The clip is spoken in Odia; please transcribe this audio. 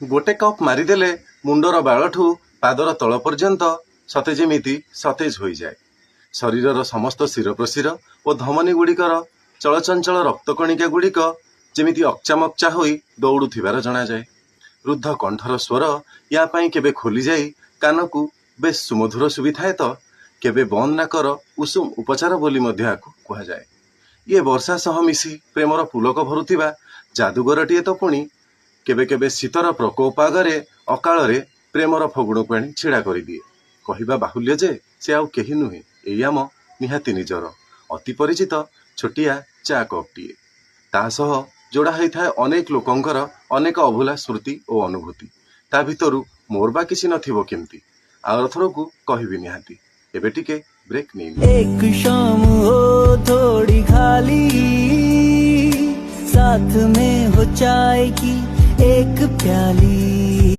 ଗୋଟେ କପ୍ ମାରିଦେଲେ ମୁଣ୍ଡର ବାଳଠୁ ପାଦର ତଳ ପର୍ଯ୍ୟନ୍ତ ସତେ ଯେମିତି ସତେଜ ହୋଇଯାଏ। ଶରୀରର ସମସ୍ତ ଶିରପ୍ରଶିର ଓ ଧମନୀ ଗୁଡ଼ିକର ଚଳଚଞ୍ଚଳ ରକ୍ତକଣିକା ଗୁଡ଼ିକ ଯେମିତି ଅକ୍ଚାମକ୍ଚା ହୋଇ ଦୌଡ଼ୁଥିବାର ଜଣାଯାଏ। ରୁଦ୍ଧ କଣ୍ଠର ସ୍ୱର ୟା ପାଇଁ କେବେ ଖୋଲିଯାଇ କାନକୁ ବେଶ୍ ସୁମଧୁର ଶୁଭିଥାଏ ତ କେବେ ବନ୍ଦ ନାକର ଉଷୁମ ଉପଚାର ବୋଲି ମଧ୍ୟ ଏହାକୁ କୁହାଯାଏ। ଇଏ ବର୍ଷା ସହ ମିଶି ପ୍ରେମର ପୁଲକ ଭରୁଥିବା ଯାଦୁଗରଟିଏ ତ ପୁଣି କେବେ କେବେ ଶୀତର ପ୍ରକୋପ ଆଗରେ ଅକାଳରେ ପ୍ରେମର ଫଗୁଣକୁ ଆଣି ଛିଡ଼ା କରିଦିଏ। କହିବା ବାହୁଲ୍ୟ ଯେ ସେ ଆଉ କେହି ନୁହେଁ, ଏଇ ଆମ ନିହାତି ନିଜର ଅତି ପରିଚିତ ଛୋଟିଆ ଚା କପ୍ଟିଏ। ତା ସହ ଯୋଡ଼ା ହେଇଥାଏ ଅନେକ ଲୋକଙ୍କର ଅନେକ ଅଭୁଲା ସ୍ମୃତି ଓ ଅନୁଭୂତି। ତା ଭିତରୁ ମୋର ବା କିଛି ନଥିବ କେମିତି? ଆରଥରକୁ କହିବି ନିହାତି। ଏବେ ଟିକେ ବ୍ରେକ୍ ନେଇନି। एक शाम हो थोड़ी खाली, साथ में हो चाय की एक प्याली।